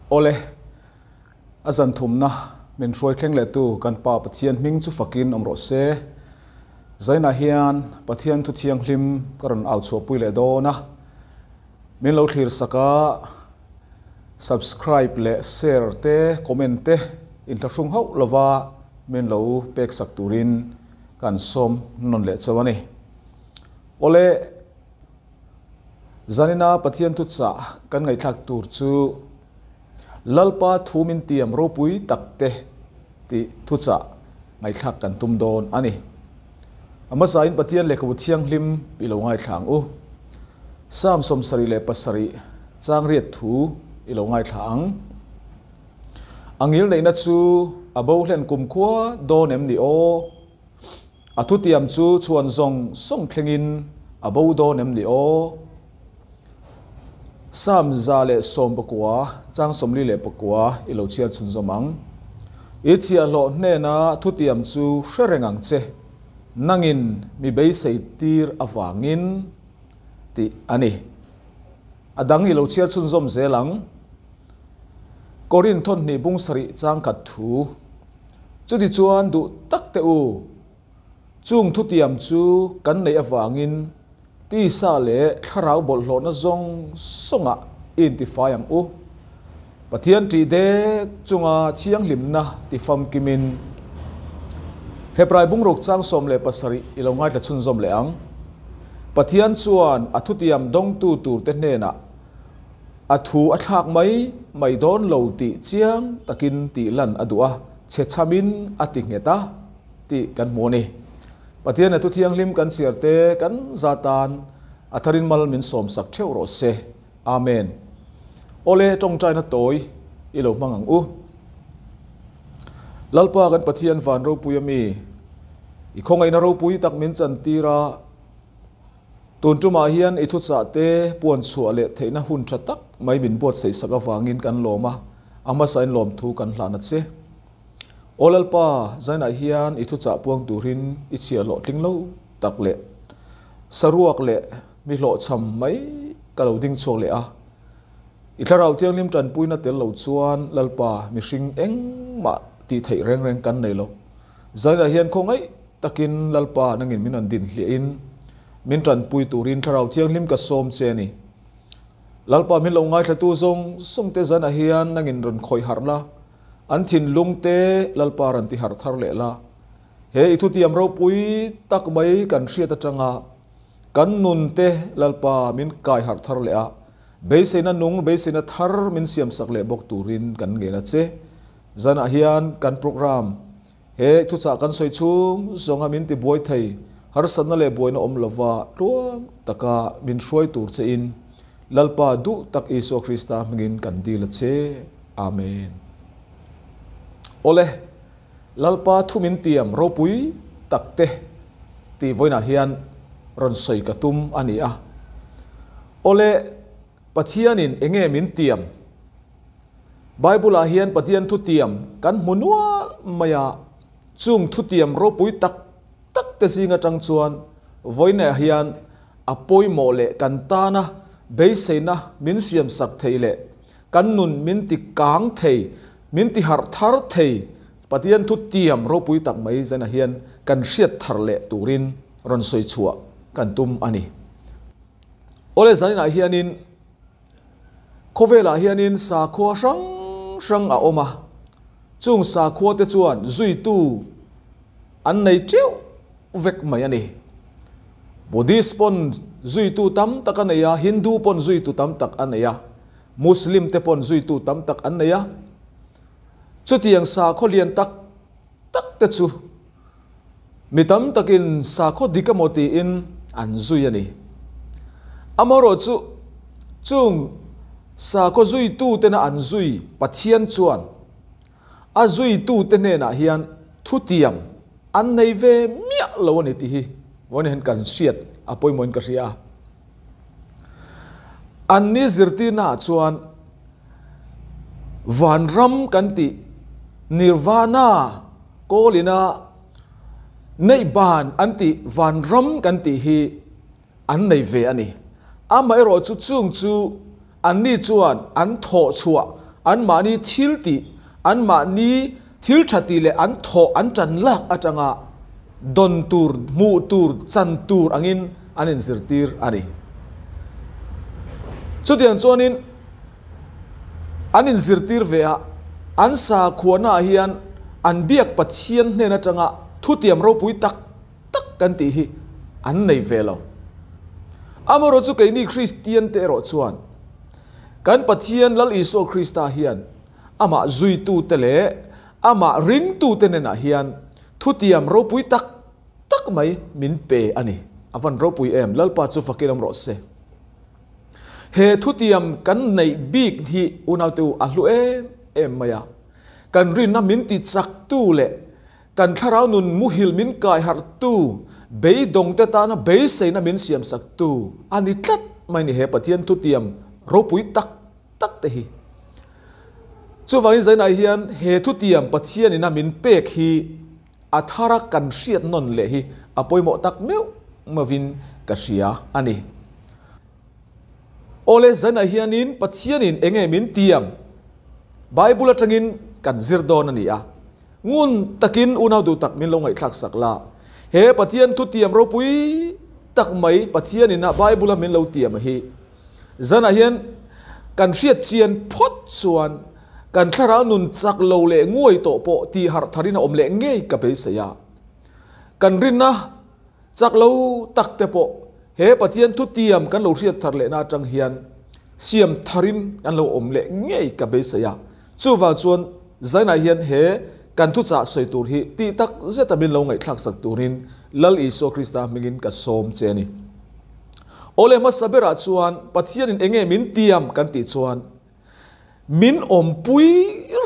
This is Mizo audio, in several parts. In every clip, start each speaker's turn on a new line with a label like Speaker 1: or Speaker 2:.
Speaker 1: Awle, a zan thumna min hruai thleng leh tu kan Pa Pathian hming chu fakin awm rawh se. Zainah hian Pathian thu thianghlim ka rawn au chhuahpui leh dawn a, min lo thlir sak a, subscribe leh share te, comment te inthlahrung hauh lova min lo pek sak turin kan sawm nawn leh chauh a ni. Awle, Zanina Pathian thuchah kan ngaihthlak tur chu Lalpa thu min tiam ropui tak te tih thuchah ngaihthlak kan tum dawn a ni. A hmasain Pathian lehkhabu thianghlim i lo ngaithla ang u. Psalm 77 chang riat thu i lo ngaithla ang. A ngilneihna chu a bo hlen kumkhua dawn em ni aw? A thutiam chu chhuan zawng zawng thlengin a bo dawn em ni aw? Psalm 119 chang 44 i lo chhiar chhunzawm ang. I chhiahhlawh hnena thutiam chu hre reng ang che, nangin mi beisei tir avangin tih a ni. A dang i lo chhiar chhunzawm zel ang. Korin thawnhnih bung sarih chang khat thu. Chutichuan duh tak teh u, chung thutiam chu kan neih avangin tisa leh thlarau bawlhhlawhna zawng zawngah i intifai ang u. Pathian ṭih dek chunga thianghlimna tifamkimin Hebrai bungruk chang 17 i lo ngaithla chhunzawm leh ang. Pathian chuan a thutiam dawngtu turte hnenah A thu a thlak mai mai dawn lo tih chiang takin tih lan a duh a, chhe chhamin a ti nghet a tih kan hmu a ni. Pathian a thu thianghlim kan chhiar te kan za tan a tharin mal min sawm sak theuh rawh se. Amen. Awle tawngtaina tawi i lo hmang ang u. Lalpa kan Pathian van ropui a mi, i khawngaihna ropui tak min chantir a, Tun tumah hian i thuchah te puan chhuah leh theihna hun tha tak mai min buatsaih sak avangin kan lawm a, a hmasain lawmthu kan hlan a che. Aw Lalpa, zainah hian i thuchah puang turin i chhiah hlawhtling lo tak leh saruak leh mi hlawhchham mai ka lo ding chhuak leh a. I Thlarau Thianghlim tanpuina tel lo chuan Lalpa mihring engmah tih theih reng reng kan nei lo. Zainah hian khawngaih takin Lalpa nangin min rawn din hliahin min tanpui turin Thlarau Thianghlim ka sawm che a ni. Lalpa min lo ngaithlatu zawng zawng te zanah hian nangin rawn khawih harh la, an thinlung te Lalpa rawn ti harh thar leh la. He i thutiam ropui tak mai kan hriat atanga kan nun te Lalpa min kai harh thar leh a, beiseina nung beiseina thar min siamsak leh bawk turin kan ngen a che. Zanah hian kan program He thuchah kan sawi chhung zawnga min ti buai thei, harsatna leh buaina awm lova tluang taka min hruai tur chein Lalpa duh tak Isua Krista hmingin kan dil a che. Amen. Awle, Lalpa thu min tiam ropui tak te tih vawiinah hian rawn sawi ka tum a ni a. Awle, Pathianin enge min tiam? Bible-ah hian Pathian thutiam kan hmu nual mai a, chung thutiam ropui tak tak te zing atang chuan vawiinah hian a pawimawh leh kan tana beiseina min siamsak thei leh kan nun min ti kang thei, min ti harh thar thei Pathian thutiam ropui tak mai zanah hian kan hriat thar leh turin rawn sawi chhuah kan tum a ni. Awle zaninah hianin Khawvelah hianin sakhua hrang hrang a awm a, chung sakhua te chuan zuitu an nei teuh vek mai a ni. Buddhist pawn zuitu tam tak a nei a, Hindu pawn zuitu tam tak a nei a, Muslim te pawn zuitu tam tak an nei a. Chutiang sakhaw lian tak tak te chu Mi tam takin sakhaw dik emaw tiin an zui a ni. Amaherawhchu, chung sakhaw zuitutena an zui Pathian chuan a zuitute hnenah hian thutiam an nei ve miah lo a ni tih hi vawiin hian kan hriat a pawimawhin ka hria a. Anni zirtirnaah chuan vanram kan tih Nirvana, Kawlina neih ban an tih vanram kan tih hi an nei ve a ni. Amaherawhchu chung chu anni chuan an thawh chhuah, Anmahni thil tih, anmahni thil tha tih leh an thawh an tan lak atanga dawn tur, hmuh tur, chan tur angin an inzirtir a ni. Chutiang chuanin an inzirtir ve a, an sakhuanaah hian an biak Pathian hnen atanga thutiam ropui tak tak kan tih hi an nei ve lo. Amaherawh chu keini Kristian te erawh chuan kan Pathian Lal Isua Krista hian amah zuitute leh amah ringtute nenah hian thutiam ropui tak tak mai min pe a ni. A van ropui em, Lalpa chu fakin awm rawh se. He thutiam kan neih bik hi unaute u a hlu em em mai a, kan rinna min ti chaktu leh Kan thlarau nun muhil min kai harhtu, beidawngte tana beiseina min siamsaktu a ni tlat mai ni he Pathian thutiam ropui tak tak te hi. Chuvangin zainah hian he thutiam Pathianina min pek hi a thara kan hriat nawn leh hi a pawimawh tak meuh meuhin ka hria a ni. Awle zainah hianin Pathianin enge min tiam Bible atangin kan zir dawn a ni a. Ngun takin unau duh tak min lo ngaihthlak sak la. He Pathian thutiam ropui tak mai Pathian ina Bible a min lo tiam hi zanah hian kan hriat chian phawt chuan kan thlarau nun chak lo leh nguai tawh pawh tih harh tharin a awm leh ngei ka beisei a. Kan rinna chak lo tak te pawh he Pathian thutiam kan lo hriat thar lehna atang hian siam tharin kan lo awm leh ngei ka beisei a. Chuvang chuan Zainah hian he kan thuchah sawi tur hi tih tak zeta min lo ngaihthlak sak turin Lal Isua Krista hmingin ka sawm che a ni. Awle hmasa berah chuan Pathianin enge min tiam kan tih chuan min awmpui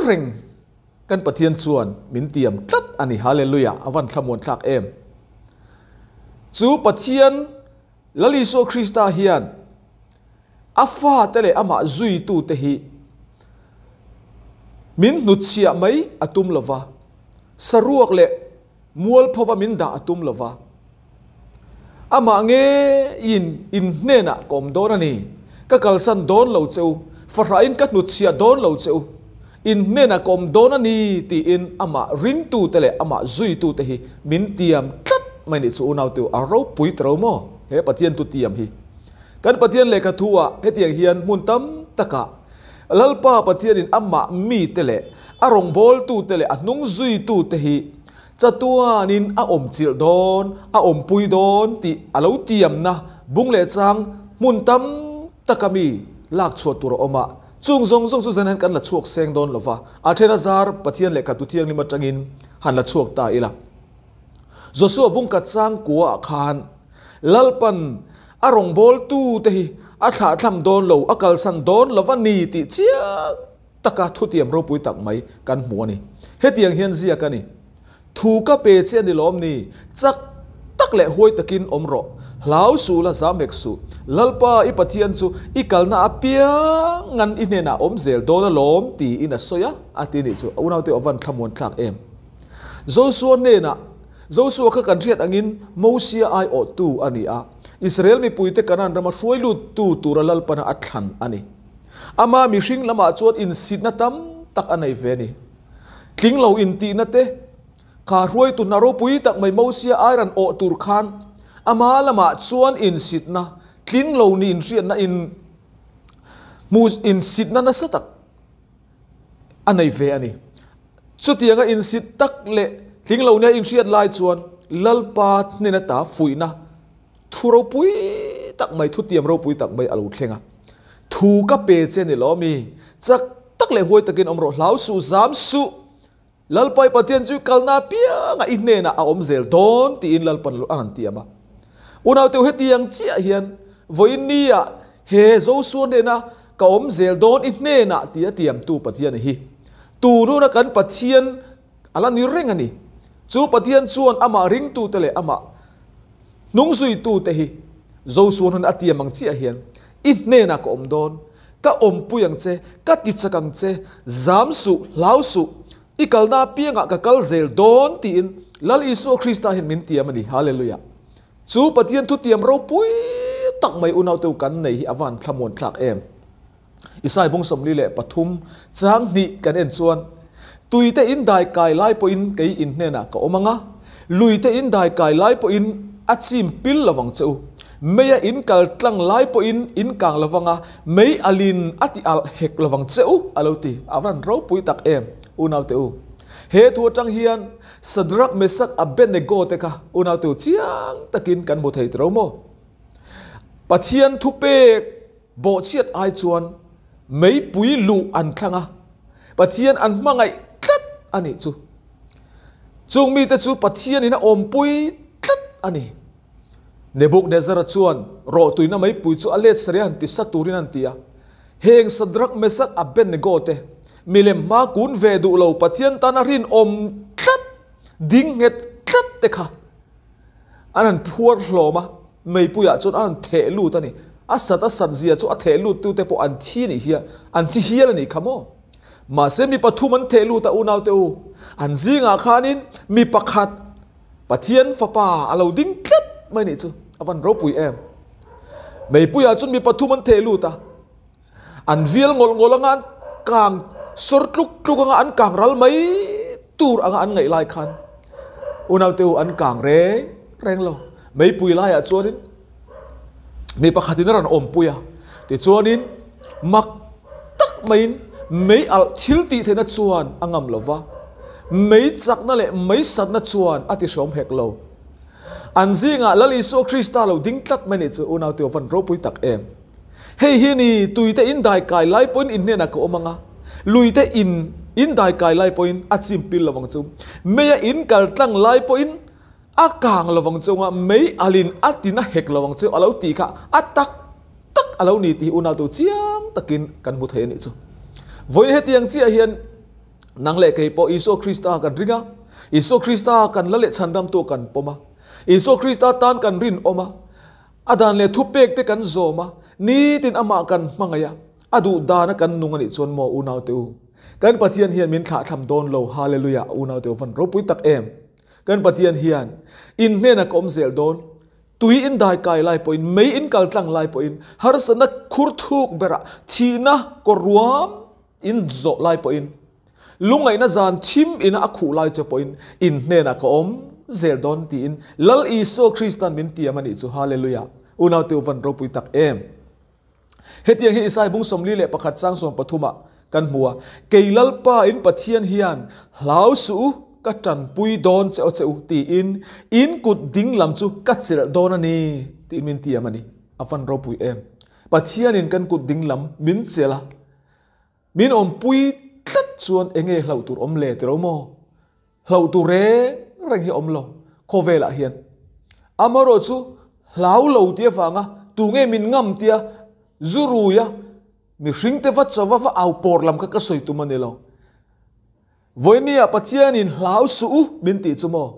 Speaker 1: reng kan Pathian chuan min tiam tlat a ni. Hallelujah! A van thlamuan thlak em! Chu Pathian Lal Isua Krista hian A fate leh amah zuitute hi min hnutchhiah mai a tum lo va, saruak leh mualphova min dah a tum lo va. Amah ngeiin in hnenah ka awm dawn a ni, ka kalsan dawn lo che u, fahrahin ka hnutchhiah dawn lo che u, in hnenah ka awm dawn a ni tiin amah ringtute leh amah zuitute hi min tiam tlat mai nih chu unaute u, a ropui ta ro maw he Pathian tu tiam hi. Kan Pathian lehkha thu ah hetiang hian hmun tam takah Lalpa Pathianin amah mite leh a rawngbawltute leh a hnung zuitute hi chatuanin a awm chilh dawn, a awmpui dawn tih a lo tiamna bung leh chang hmun tam taka mi lak chhuah tur a awm a, chung zawng zawng chu zen hian kan la chhuak seng dawn lova, a then a zar Pathian lehkha tu thianghlim atangin han la chhuak ta ila. Joshua bung ka chang kua ah khan Lalpan a rawngbawltute hi a thlahthlam dawn lo, a kalsan dawn lo a ni tih chiang taka thutiam ropui tak mai kan hmu a ni. Hetiang hian ziak a ni, Thu ka pe che a ni lawm ni? Chak tak leh huai takin awm rawh. Hlau suh la zam hek suh. Lalpa i Pathian chu i kalna apiangan i hnenah awm zel dawn alawm tiin a sawi a, a ti nih chu. A unaute aw van thlamuan thlak em? Joshua hnenah Joshua kha kan hriat angin Mosia aiawhtu a ni a, Israel mipuite Kanaan rama hruai luttu tura Lalpana a thlan a ni. Ama mihring lamah chuan insitna tam tak a nei ve a ni. Tling lo intihna te, kha hruaitu hna ropui tak mai Mosia airan awh tur khan ama lamah chuan insitna, tling lo ni inhriatna in hmu insitna nasa tak a nei ve a ni. Chutianga insit tak leh tling lo nia inhriat lai chuan Lalpa hnen ata fuihna thu ropui tak mai, thutiam ropui tak mai a lo thleng a. Thu ka pe che ni lo mi, chak tak leh huai takin awm rawh, hlau suh, zam suh, Lalpa i Pathian chu i kalna apiangah i hnenah a awm zel dawn tiin Lalpan a rawn tiam a. Unauteu hetiang chiah hian vawiin nia he Joshua hnena Ka awm zel dawn i hnenah ti a tiamtu Pathian hi tununa kan Pathian a la ni reng a ni. Chu Pathian chuan amah ringtute leh amah hnungzuitute hi Joshua hnen a tiam ang chiah hian i hnenah ka awm dawn, ka awmpui ang che, ka tichak ang che, zam suh, hlau suh, i kalna apiangah ka kal zel dawn tiin Lal Isua Krista hian min tiam a ni. Hallelujah! Chu Pathian thutiam ropui tak mai unauteu kan nei hi a van thlamuan thlak em? Isai bung 43 chang hnih kan en chuan tuite in dai kai lai pawhin kei in hnenah ka awm anga, luite in dai kai lai pawhin a chim pil lovang che u. Meia in kal tlang lai pawhin in kang lovanga, mei alin a ti alh hek lovang che u a lo ti. A van ropui tak em unaute u. He thu atang hian Sadrak, Mesak, Abednego te kha unaute u chiang takin kan hmu thei tiro maw? Pathian thupek Bawhchhiat ai chuan meipui luh an thlang a, Pathian an hmangaih tlat a nih chu. Chung mite chu Pathianin a awmpui tlat a ni. Nebukadnezara chuan rawhtuina meipui chu a let sarih a han ti sa turin an ti a. Heng Sadrak, Mesak, Abednego te milem hma kun ve duh lo Pathian tana rinawm tlat, ding nghet tlat te kha an han phuar hlawm a. Meipuiah chuan a rawn theh lut a ni. A sat a sat zia chu a theh lut tute pawh an thi nih hi a, an thi hial a nih kha maw? Mahse mi pathum an theh lut a unaute u, an zingah khanin mi pakhat Pathian fapa a lo ding tlat mai nih chu a van ropui em. Meipuiah chuan mi pathum an theh lut a, an vial ngawlh ngawlh anga an kang sawr tluk tluk anga an kang ral mai tur anga an ngaih lai khan unaute u an kang reng reng lo. Meipui laiah chuanin mi pakhatin a rawn awmpui a, tichuanin mak tak maiin mei alh thil tih theihna chuan a ngam lo va, mei chakna leh mei satna chuan a ti hreawm hek lo. An zingah Lal Isua Krista lo ding tlat mai nih chu unaute u van ropui tak em. Hei hi ni tuite in dai kai lai pawhin in hnenah ka awm anga, luite in in dai kai lai pawhin a chim pil lo ang chu, meia in kal tlang lai pawhin a kang lo ang chu anga, mei alin a tina hek lo ang chu a lo tih kha a tak tak a lo ni tih hi unau tu chiang takin kan hmu thei a nih chu. Vawiin hetiang chiah hian nang leh kei pawh Isua Krista kan ring a, Isua Krista kan la leh chhandamtu kan pawm a, Isua Krista tan kan rinawm a, A dan leh thupek te kan zawm a, nitin amah kan hmangaih a, a duh dana kan nung a nih chuan maw unaute u, kan Pathian hian min thlahthlam dawn lo, Hallelujah, unaute u van ropui tak em! Kan Pathian hian in hnenah ka awm zel dawn, tui in dai kai lai pawhin, mei in kal tlang lai pawhin, harsatna khur thuk berah thihna kawr ruam in zawh lai pawhin, Lungaihna zan thim ina a khuh lai che pawhin in hnenah ka awm zel dawn tiin Lal Isua Kristan min tiam a nih chu. Hallelujah! Unaute u van ropui tak em! Hetiang hi Isai bung 41 chang 13 ah kan hmu a, Kei Lalpa in Pathian hian hlau suh u, ka tanpui dawn che aw che u tiin in kut ding lam chu ka chelh dawn a ni tiin min tiam a ni. A van ropui em! Pathianin kan kut ding lam min chelh a. Min awmpui tlat chuan enge hlauh tur awm le tiro maw? Hlauh tur reng reng hi a awm lo khawvelah hian. Amaherawh chu hlau lo tih avanga tunge min ngam tia zu ruia mihringte va chauva va au pawr lam kha ka sawi tum a ni lo. Vawinia Pathianin hlau suh u min tih chu maw?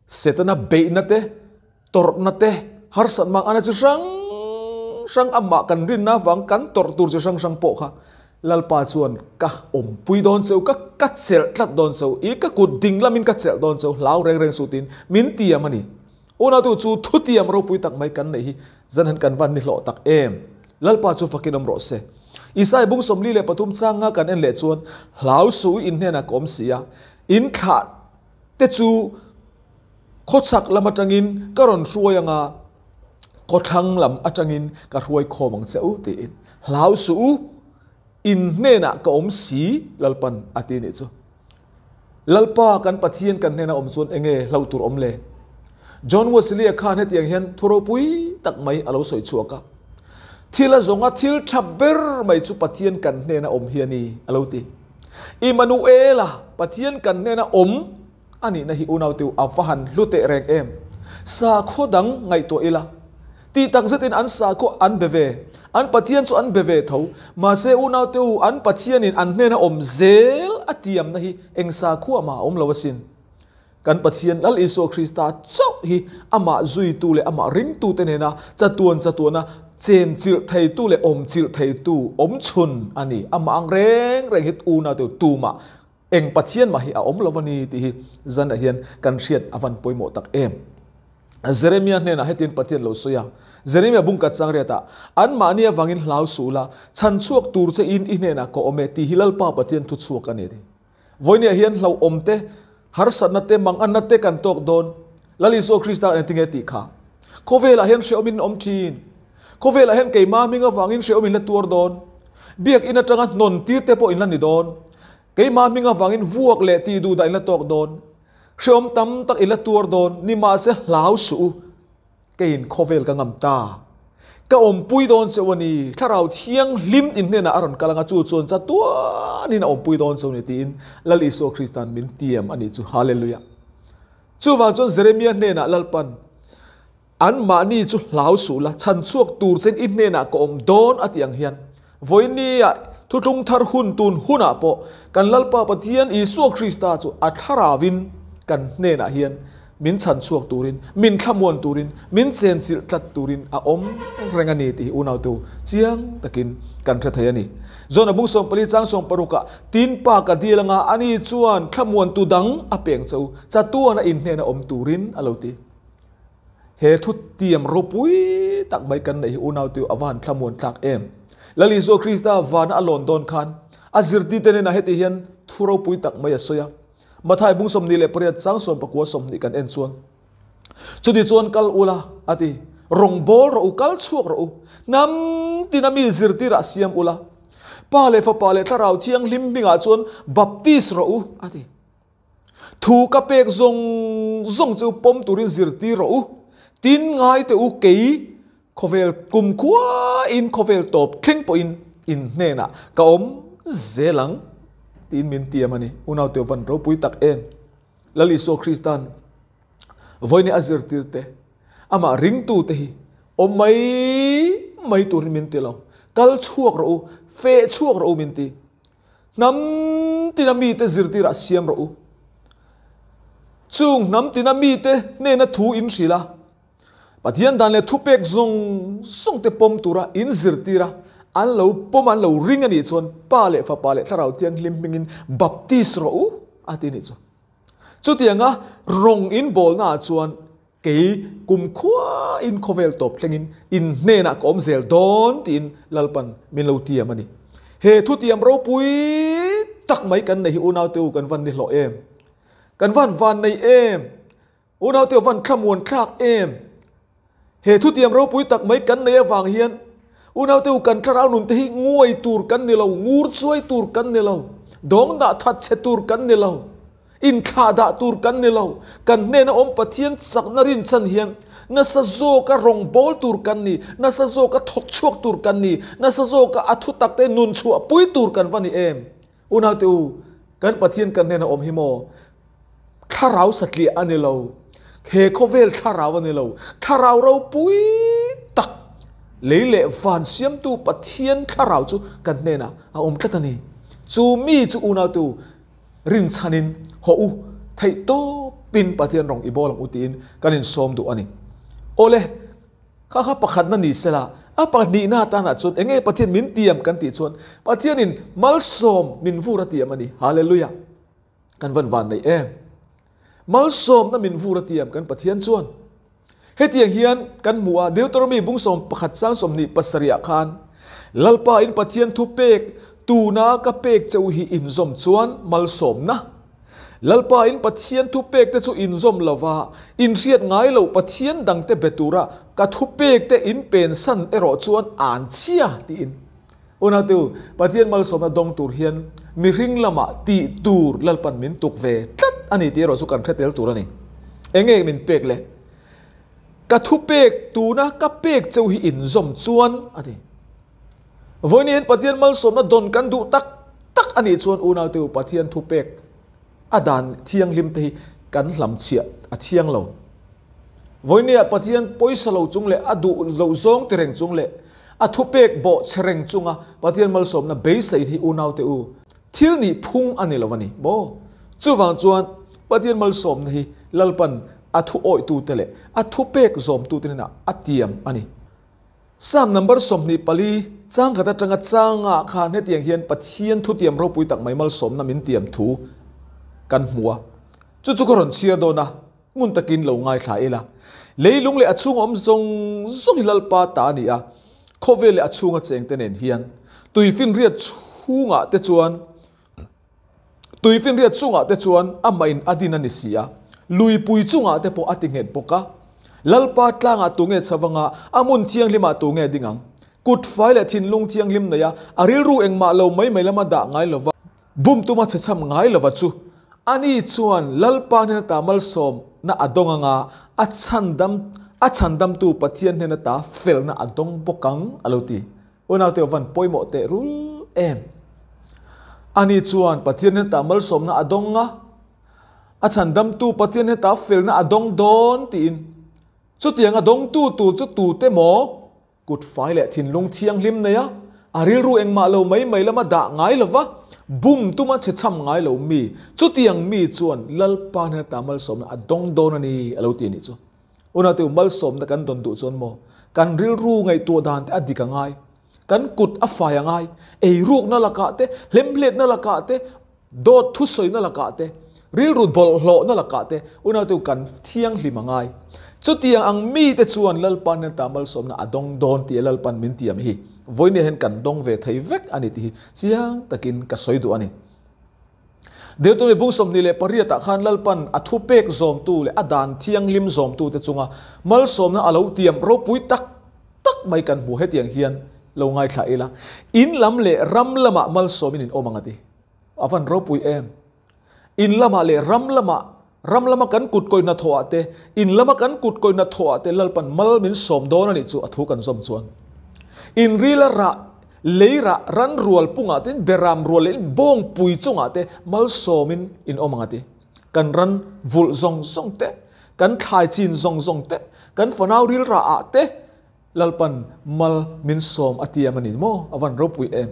Speaker 1: Setana beihna te, tawrhna te, harsat mang ana chi hrang hrang amah kan rinna avang kan tawrh tur chi hrang hrang pawh kha Lalpa chuan ka awmpui dawn cheu, ka ka chelh tlat dawn cheu, i ka kut ding lamin ka chelh dawn cheu, hlau reng reng suh tiin min tiam a ni. Unautu chu thutiam ropui tak mai kan neih hi zan han kan van ni hlawh tak em. Lalpa chu fakin awm rawh se. Isai bung 43 changa kan en leh chuan hlau suh i in hnenah ka awm si a, in thlah te chu khawchhak lam atangin ka rawn hruai anga khawthlang lam atangin ka hruai khawm ang che u tiin hlau suh u in hnenah ka awm si Lalpan a ti nih chu. Lalpa kan Pathian kan hnena awm chuan enge hlau tur awm le? John Wesley-a khan hetiang hian thu ropui tak mai a lo sawi chhuak a. Thil a zawnga thil tha ber mai chu Pathian kan hnena awm hi a ni a lo ti. Immanuela, Pathian kan hnena awm a nihna hi unaute u a va han hlu teh reng em. Sakhaw dang ngaihtuah ila, tih tak zetin an sakhaw an be ve, an Pathian chu an be ve tho. Mahse unaute u an Pathianin an hnena awm zel a tiamna hi eng sakhua mah a awm lo asin. Kan Pathian Lal Isua Krista chauh hi amah zuitu leh amah ringtute nena chatuan chatuana chen chilh theitu leh awm chilh theitu awm chhun a ni. Amah ang reng reng hi unaute tumah eng Pathian mah hi a awm lo a ni tih hi zanah hian kan hriat a van pawimawh tak em. Jeremia hnenah hetin Pathian lo sawi a, Jeremia bung kat chang riatah, Anmahni avangin hlau suh la, chhan chhuak tur che in i hnenah ka awm e tih hi Lalpa Pathian thu chhuak a ni a ti. Vawinia hian hlauhawm te, harsatna te, manganna te kan tawk dawn. Lal Isua Krista engtin nge tih kha? Khawvelah hian hrehawm in awm thin. Khawvelah hian keimah hming avangin hrehawm in la tuar dawn. Biakin atanga hnawn tir te pawh in la ni dawn. Keimah hming avangin vuak leh tih duh dah in la tawk dawn. Hrehawm tam tak in la tuar dawn. Nimahse hlau suh u. Keiin khawvel ka ngam ta. Ka awmpui dawn cheu a ni. Thlarau Thianghlim in hnenah a rawn kal anga chu chuan chatuanin a awmpui dawn cheu a ni tiin Lal Isua Krista'n min tiam a nih chu. Hallelujah. Chuvang chuan Jeremia hnenah Lalpan, Anmahni chu hlau suh la, chhan chhuak tur chen i hnenah ka awm dawn a tih ang hian vawinia thuthlung thar hun tun hunah pawh kan Lalpa Pathian Isua Krista chu a thlarauvin kan hnenah hian min chhan chhuak turin, min thlamuan turin, min chenchilh tlat turin a awm reng a ni tih hi unaute chiang takin kan hre thei a ni. John a bung 14 chang 60 ah tin pa ka dil anga ani chuan thlamuantu dang a peng cho chatuan a inhnena awm turin a lo ti. He thu tiam ropui tak mai kan neih hi unaute a va han thlamuan tlak em. Lal Isua Krista vana a lawn dawn khan a zirtite hnenah heti hian thu ropui tak mai a sawi a. Mathai bung 28 chang 19 20 kan en chuan Chuti chuan kal ula, a ti. Rawng bawl rawh u, kal chhuak rawh u. Hnam tina mi zirtirah siam ula. Pa leh Fapa leh Thlarau Thianghlim hmingah chuan baptis rawh u, a ti. Thu ka pek zawng zawng chu pawm turin zirtir rawh u. Tin ngai teh u, kei khawvel kumkhuain khawvel tawp thleng pawhin in hnenah ka awm zel ang, tiin min tiam a ni. Unau Teuvan ropui tak em! Lal Isua Krista'n vawiin a zirtir te, amah ringtu te hi awm mai mai turin min ti lo. Kal chhuak rawh u, feh chhuak rawh u min ti. Hnam tina mite zirtirah siam rawh u. Chung hnam tina mite hnena thu in hrilh a, Pathian dan leh thupek zawng zawng te pawm tura in zirtir a, an lo pawm an lo ring a nih chuan Pa leh Fapa leh Thlarau Thianghlim hmingin baptis rawh u a ti nih chu. Chutianga rawng in bawlna ah chuan kei kumkhua in khawvel tawp thlengin in hnenah ka awm zel dawn tiin Lalpan min lo tiam a ni. He thutiam ropui tak mai kan nei hi unaute u kan van ni hlawh em? Kan van van nei em? Unaute a van thlamuan thlak em? He thutiam ropui tak mai kan nei avang hian unaute u kan thlarau nun te hi nguai tur kan ni lo, ngur chuai tur kan ni lo, dawng dah that chhe tur kan ni lo, inthlah dah tur kan ni lo. Kan hnena awm Pathian chakna rinchhan hian nasa zawka rawngbawl tur kan ni, nasa zawka thawk chhuak tur kan ni, nasa zawka a thutak te nun chhuahpui tur kan va ni em? Unaute u, kan Pathian kan hnena awm hi maw? Thlarau satliah a ni lo. He khawvel thlarau a ni lo. Thlarau ropui tak, lei leh van siamtu Pathian thlarau chu kan hnenah a awm tlat a ni. Chu mi chu unaute u, rinchhanin haw u, theih tawpin Pathian rawng i bawl ang u tiin kan insawm duh a ni. Awle! Kha kha pakhatna ni sela, a pahnihna atanah chuan eng nge Pathian min tiam kan tih chuan Pathianin malsawm min vur a tiam a ni. Hallelujah! Kan van van nei em! Malsawmna min vur a tiam kan Pathian chuan. Hetiang hian kan hmu a, Deuteronomy bung 11 chang 27 ah khan, Lalpa in Pathian thu pek tuna ka pek che u hi inzawm chuan malsawmna Lalpa in Pathian thupek te chu inzawm lova, inhriat ngai loh Pathian dangte be tura ka thupek te in pensan erawh chuan an chhia tiin. Unaute u, Pathian malsawmna dawng tur hian mihring lamah tih tur Lalpan min tuk ve tlat a ni tih erawh chu kan hre tel tur a ni. Enge min pek le? Ka thupek tuna ka pek cheu hi inzawm chuan a ti. Vawiin hian Pathian malsawmna dawn kan duh tak tak a nih chuan unaute u Pathian thupek a dan thianghlim te hi kan hlamchhiah a thiang lo. Vawiin ah Pathian pawisa lo chung leh a duh lo zawng ti reng chung leh a thupek bawh chhe reng chunga Pathian malsawmna beisei hi unaute u thil nih phung a ni lo a ni maw? Chuvang chuan Pathian malsawmna hi Lalpan a thu awihtute leh a thupek zawmtute hnenah a tiam a ni. Psalm number 24 chang khat atanga changa khan hetiang hian Pathian thutiam ropui tak mai malsawmna min tiam thu kan hmu a. Chu chu ka rawn chhiar dawn a, ngun takin lo ngaithla ila. Leilung leh a chhunga awm zawng zawng hi Lalpa ta a ni a, khawvel leh a chhunga chengte nen hian tuifinriat chhungah te chuan Tuifinriat chungah te chuan amah in a din a ni si a, luipui chungah te pawh a ti nghet bawk a. Lalpa tlangah tu nge chhavanga a hmun thianghlimah tu nge ding ang? Kut fai leh thinlung thianghlim nei a, a rilru engmah lo mai mai lama dah ngai lova, bum tuma chhe chham ngai lova chu ani chuan Lalpa hnen ata malsawmna a dawng anga a chhandam a chhandamtu Pathian hnen ata felna a dawng bawk ang a lo ti. Unaute aw van pawimawh teh rul em. Ani chuan Pathian hetah malsawmna a dawng a, a chhandamtu Pathian hetah felna a dawng dawn tiin. Chutiang a dawngtu tur chu tute maw? Kut fai leh thinlung thianghlim nei a, a rilru engmah lo mai mai lama dah ngai lova, bum tuma chhe chham ngai lo mi, chutiang mi chuan Lalpa hnenah malsawmna a dawng dawn a ni a lo ti a nih chu. Unaute u malsawmna kan dawn duh chuan maw kan rilru ngaihtuah dan te a dik a ngai, kan kut a fai a ngai, eirukna lakah te, hlemhletna lakah te, dawt thusawina lakah te, rilru bawlhhlawhna lakah te unaute u kan thianghlim a ngai. Chutiang ang mite chuan Lalpan hian ta malsawmna a dawng dawn tih Lalpan min tiam hi vawinia hian kan dawng ve thei vek a ni tih hi chiang takin ka sawi duh a ni. Deuteronomy bung 28 ah khan Lalpan a thupek zawmtu leh a dan thianghlim zawmtute chunga malsawmna a lo tiam ropui tak tak mai kan hmu hetiang hian lo ngaithla ila, In lam leh ram lamah malsawmin in awm ang a ti. A van ropui em! In lamah leh ram lamah, ram lama kan kut kawih hnathawhah te, in lama kan kut kawih hnathawhah te Lalpan mal min sawm dawn a nih chu a thu kan zawm chuan. In rila rah Leirah ran rual pungah te, beram rual leh bawngpui chungah te malsawmin in awm ang a ti. Kan ran vulh zawng zawng te, kan thlai chin zawng zawng te, kan fanau rilrah ah te Lalpan mal min sawm a tiam a ni maw? A van ropui em.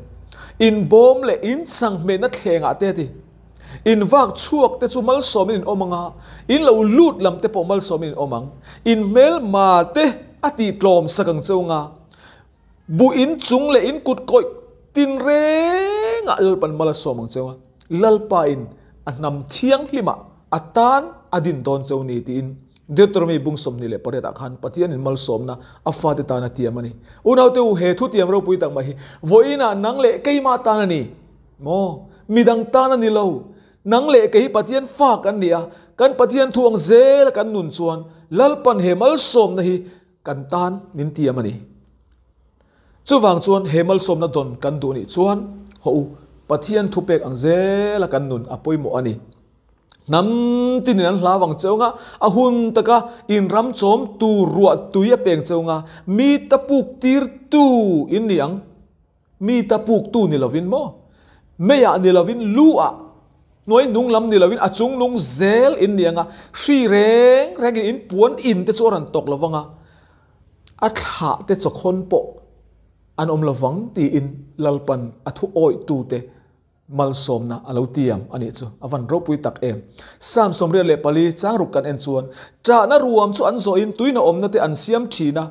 Speaker 1: In bawm leh in changhmehna thlengah te a ti. In vak chhuak te chu malsawmin in awm ang a, in lo lut lam te pawh malsawmin in awm ang. In hmelma te a tihtlawm sak ang cheu nga. Bu in chung leh in kut kawih tin rengah Lalpan mal a sawm ang cheu a, Lalpa in a hnam thianghlimah a tan a din dawn cheu ni tiin Deuteronomy bung 28 ah khan Pathian in malsawmna a fate tan a tiam a ni. Unaute u, he thu tiam ropui tak mai hi vawiinah nang leh keimah tan a ni maw? Midang tan a ni lo. Nang leh kei hi Pathian fa kan ni a, kan Pathian thu ang zela kan nun chuan Lalpan he malsawmna hi Kan tan min tiam a ni. Chuvang chuan he malsawmna dawn kan duh nih chuan haw u, Pathian thupek ang zela kan nun a pawimawh a ni. Hnam tinin an hlau ang cheu nga, a hun taka in ram chawm tur ruah tui a peng cheu nga, mi ta puk tir tu in ni ang. Mi ta puk tu ni lovin maw? Meiah ni lovin lu ah, hnuai hnung lam ni lovin a chung nung zel in ni anga, hri reng rengin in puan in te chu a rawn tawk lovang a, a thlah te chawkhawn pawh an awm lovang tiin Lalpan a thu awih tu te malsawmna a lo tiam a nih chu a van ropui tak em. Psalm 84 chang ruk kan en chuan, Ṭahna ruam chu an zawhin tuina awmna te an siam ṭhin a,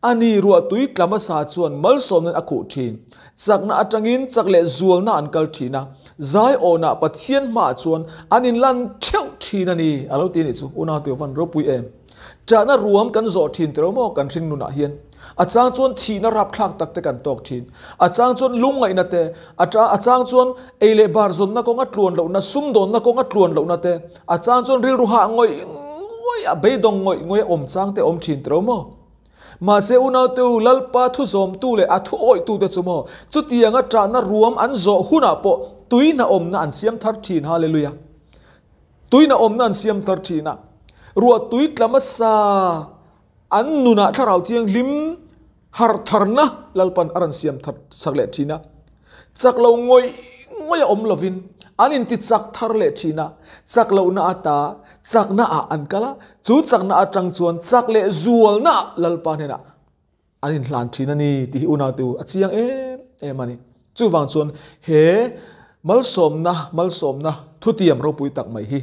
Speaker 1: a ni ruah tui tla hmasa chuan malsawmnain a khuh ṭhin. Chakna aṭangin chak leh zualna an kal ṭhin a, zaiawnah Pathian hmaah chuan an inlan ṭheuh ṭhin a ni a lo ti a nih chu. Unaute a van ropui em. Ṭahna ruam kan zawh ṭhin tiro maw kan hring nunah hian. A chang chuan thihna rapthlak tak te kan tawk thin. A chang chuan lungngaihna te, a a chang chuan ei leh bar zawnna kawnga tluan lohna, sumdawnna kawnga tluan lohna te, a chang chuan rilru hah ngawih ngawih a, beidawng ngawih ngawih a awm chang te awm thin tiro maw? Mahse unaute u, Lalpa thu zawmtu leh a thu awihtute chu maw, chutianga ṭahna ruam an zawh hunah pawh tuihna awmna an siam thar thin. Hallelujah! Tuihna awmna an siam thar thin a, ruah tui tla hmasa, An nunah thlarau thianghlim harh tharna Lalpan a rawn siam thar sak leh thin a. Chak lo ngawih ngawih a awm lovin an inti chak thar leh thin a, chak lohna ata chakna ah an kal a, chu chakna atang chuan chak leh zualna ah Lalpa hnenah an inhlan thin a ni tih hi unaute u a chiang em em a ni. Chuvang chuan he malsawmna malsawmna thutiam ropui tak mai hi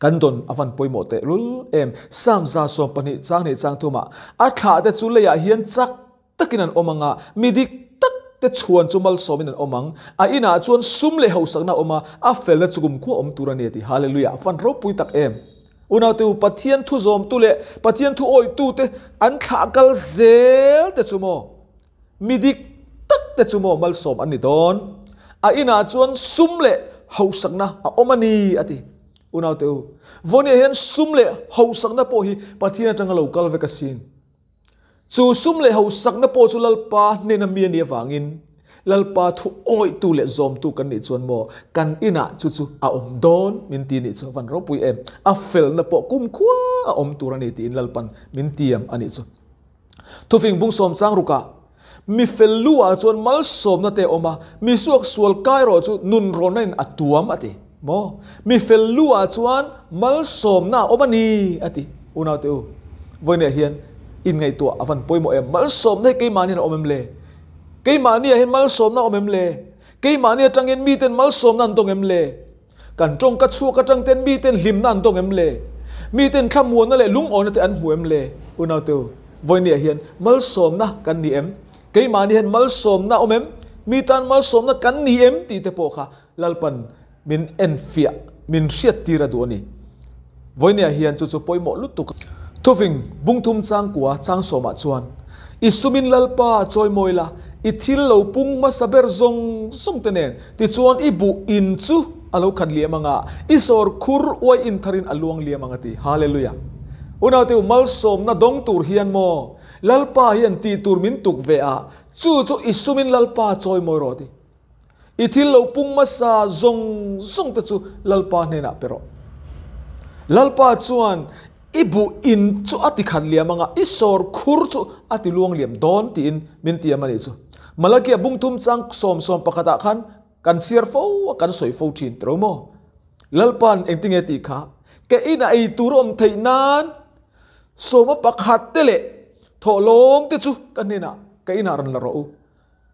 Speaker 1: Kan dawn a van pawimawh teh lul em. Psalm 12 chang hnih chang thumah, A thlah te chu leiah hian chak takin an awm ang a, mi dik tak te chhuan chu malsawmin an awm ang. A inah chuan sum leh hausakna a awm a, a felna chu kumkhua awm tur a ni a ti. Hallelujah! A van ropui tak em. Unaute u, Pathian thu zawmtu leh Pathian thu awitute an thlah kal zel te chu maw? Mi dik tak te chu maw malsawm an ni dawn? A inah chuan sum leh hauhsakna a awm a ni, a ti. Unaute u, Vawnia hian sum leh hauhsakna pawh hi Pathian atanga lo kal vek asin. Chu sum leh hausakna pawh chu Lalpa hnena mi a nih avangin Lalpa thu awihtu leh zawmtu kan nih chuan maw kan inah chu chu a awm dawn min ti nih chu van ropui em. A felna pawh kumkhua a awm tur a ni tiin Lalpan min tiam a nih chu. Thufing bung sawm chang rukah mi fel lu ah chuan malsawmna te a awm a, mi suak sual kai rawh chu nunrawnna in a tuam a ti. Maw? Mi fel lu ah chuan malsawmna a awm a ni a ti. Unaute u, vawiinah hian inngaihtuah a van pawimawh em? Malsawmna hi keimahni hian a awm em le? Keimahni ah hian malsawmna a awm em le? Keimahni atangin miten malsawmna an dawng em le? Kan tawngka chhuak atang ten miten hlimna an dawng em le? Miten thlamuanna leh lungawna te an hmu em le? Unaute u, vawiinah hian malsawmna kan ni em? Keimahni hian malsawmna a awm em? Mi tan malsawmna kan ni em? Tih te pawh kha Lalpan min enfiah, min hriattir a duh a ni. Vawinia hian chu chu pawimawh lutuk. Thufing bungthum changkua changsawmah chuan, I sumin Lalpa chawimawi la, i thil lo pung hmasa ber zawng zawng te nen, tichuan i buh in chu a lo khat liam ang a, i sawr khur uai in tharin a luang liam ang a ti. Hallelujah! Unaute u malsawmna dawng tur hian maw Lalpa hian tih tur min tuk ve a, chu chu i sumin Lalpa chawimawi rawh a ti. I thil lo pung hmasa zawng zawng te chu Lalpa hnenah pe rawh. Lalpa chuan i buh in chu a ti khat liam anga i sawr khur chu a ti luang liam dawn tiin min tiam a nih chu. Malakia bungthum chang sawmsawm pakhatah khan kan chhiar fo a, kan sawi fo thin tiro maw? Lalpa'n engtinge tih kha ke inah ei tur a awm theih nan sawma pakhat te leh thawhlawm te chu ka hnenah ka inah rawn la rawh u.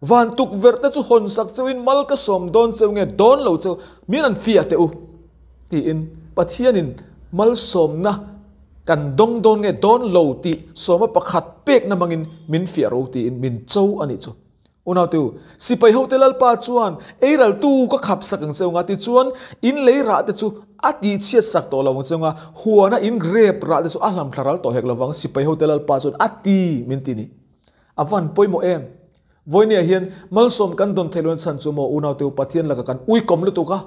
Speaker 1: Van tukverh te chu hawn sak cheuhin mal ka sawm dawn cheu nge dawn lo cheu min an fiah teh u tiin Pathianin malsawmna kan dawng dawn nge dawn lo tih sawma pakhat pekna hmangin min fiah ro tiin min cho a nih chu. Unaute u, sipai hote Lalpa chuan eiraltu ka khap sak ang cheu nga tichuan in lei rah te chu a tihchhiat sak tawh lo ang cheu nga huana in grep rah te chu a hlam thla ral tawh hek lovang sipai hote Lalpa chuan a ti min ti ni. A van pawimawh em? Vawinia hian malsawm kan dawn theih loh chhan chu maw unaute u Pathian laka kan ui kawm lutuk a,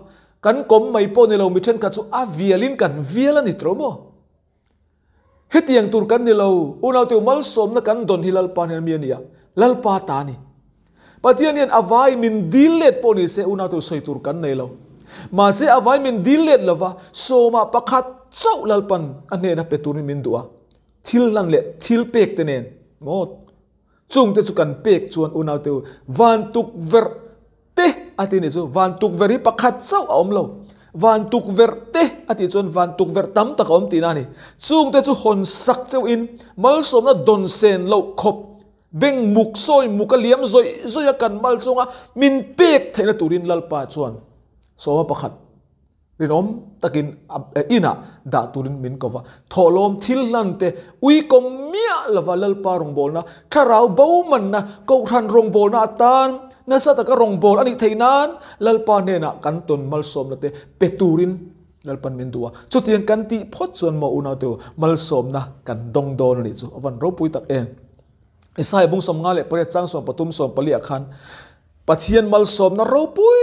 Speaker 1: kan kawm mai pawh ni lo mi thenkhat chu a vialin kan vial a ni tawh maw? Hetiang tur kan ni lo, unaute u malsawmna kan dawn hi Lalpa hian mi a ni a, Lalpa ta a ni. Pathian hian a vai min dil let pawh ni se unaute u sawi tur kan nei lo. Mahse a vai min dil let lova sawmah pakhat chauh Lalpan a hnena pe turin min duh a. Thil hlan leh thil pek te nen maw chung te chu kan pek chuan unau te u van tukverh te a ti nih chu van tukverh hi pakhat chauh a awm lo van tukverh te a tih chuan van tukverh tam tak a awm tihna a ni chung te chu hawn sak cheuh in malsawmna dawn sen loh khawp beng muk sawi muk a liam zawih zawih a kan mal chunga min pek theihna turin Lalpa chuan sawma pakhat Rinawm takin inah dah turin min ko va. Thawhlawm thil hlan te uikawm miah lova Lalpa rawngbawlna, thlarau bo manna, kohhran rawngbawlna atan nasa taka rawngbâwl a nih theih nan Lalpa hnenah kan tawn malsawmna te pe turin Lalpan min duh a. Chutiang kan tih phawt chuan maw unaute u, malsawmna kan dawng dawn a nih chu a van ropui tak em. Isaiah bung 58 chang 13 14 ah khan Pathian malsawmna ropui